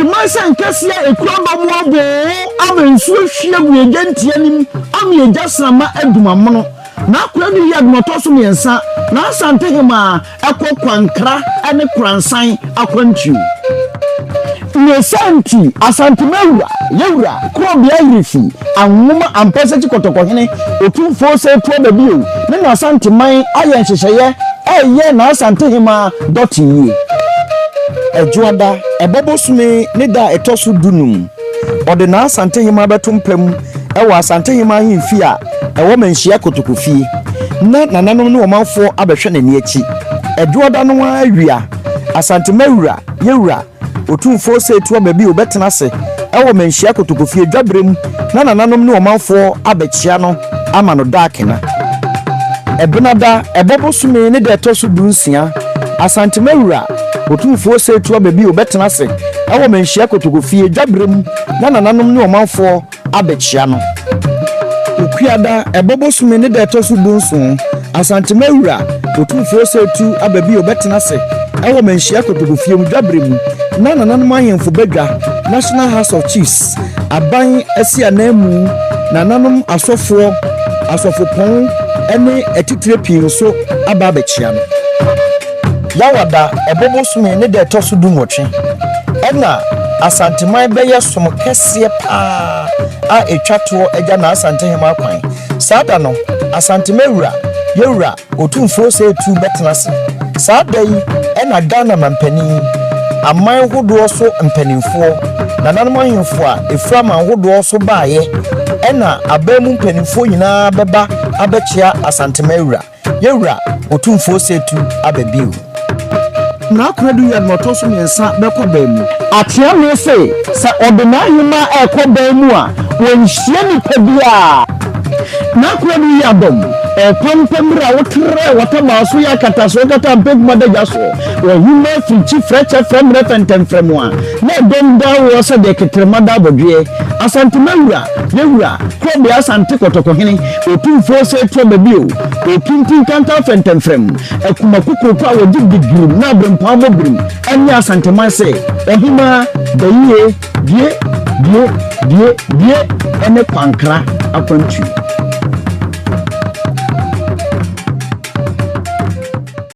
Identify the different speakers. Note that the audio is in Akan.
Speaker 1: Asanteman sɛ nkɛseɛ a ɛkura dɔm aboo ama nsuo ahwie agu egya ntia nim ama egya srama adum amono. N'akoa no yii adom ɔtɔ so mmiɛnsa, n'Asantehemaa ɛkɔ Kwankra ne Koransan akwantuo. Ne saa nti, Asantemawura, Yɛwura, Korɔbea Ayirifi, Anwoma Ampasakyi Kɔtɔkɔhene, Otumfoɔ Osei Tuaba bio ne n'Asanteman ayɛ nhyehyɛeɛ reyɛ n'Asantehemaa dɔte yie. Ɛdwoada, ɛbɔ bosome ne da a ɛtɔ so dunum, ɔde n'Asantehemaa bɛto mpa mu wɔ Asantehemaa ahemfie a ɛwɔ Manhyia Kotokofie, na nananom ne ɔmanfoɔ abɛhwɛ n'ani akyi. Ɛdwoada no ara awia, Asantemawura, Yɛwura, Otumfoɔ Osei Tuah Bio bɛtena ase wɔ Manhyia Kotokofie dwaberɛ mu na nananom ne ɔmanfoɔ abɛkyea no ama no daakena. Ɛbenada, ɛbɔ bosome ne da ɛtɔ so dunsia, Asantemawura, Otumfoɔ Osei Tuah Bio bɛtena ase wɔ Manhyia Kotokofie dwaberɛ mu na nananom ne ɔmanfoɔ abɛkyea no. Okuada, ɛbɔ bosome ne da ɛtɔ so dunson, Asantema Wura, Otumfoɔ Osei Tu aba bio bɛtena ase wɔ Manhyia Kotokofie mu dwaberɛ mu na nananom ahemfo badwa, National House of Chiefs, aban asi ananmu, nananom asɔfoɔ, asɔfopɔn ne atitire pii nso aba abɛkyea no. Yawada, ɛbɔ bosome ne da ɛtɔ so dunwɔtwe, ɛna Asanteman bɛyɛ som kɛseɛ paa a ɛtwa toɔ agya n'Asantehemaa kwan. Saa da no, Asantema wura, Yɛwura Otumfoɔ Osei Tutu bɛtena ase. Saa da yi ɛna Ghana mampanin, aman hodoɔ so mpanimfoɔ, nananom ahemfo a ɛfiri aman hodoɔ so baeɛ, ɛna aban mu mpanimfoɔ nyinaa bɛba abɛkyea Asantema wura. Yɛwura Otumfoɔ Setu aba bio. N'akoradu yɛ nea ɔtɔ so mmiɛnsa bɛkɔ ban mu. Ateame se sɛ ɔde n'ahemaa rekɔ ban mu a, wɔnhyia nipa biara. N'akoradu yɛ adɔm, ɔkwan pa mmerɛ a wotrɛɛ w'atabaa so yɛ akatasoɔ kata mpɛkum adagya soɔ, ɔhemaa firikyi frɛkyɛ frɛmmerɛ fɛntɛmfrɛm a na ɛdɔm daa woɔ sɛdeɛ ketrema da abɔdweɛ. Asantema wura, Yɛwura, Korɔbea Asante Kɔtɔkɔhene, Otumfoɔ Osei Tuaba bio, Okintin Kantan Fɛntɛmfrɛm, Akuma Kokroko a wɔgye di birim na aberempɔn abɔ birim ne Asanteman sɛ Ɔhemaa, Bayie, Bie, Bie, Bie, Bie ne Kwankra akwantuo.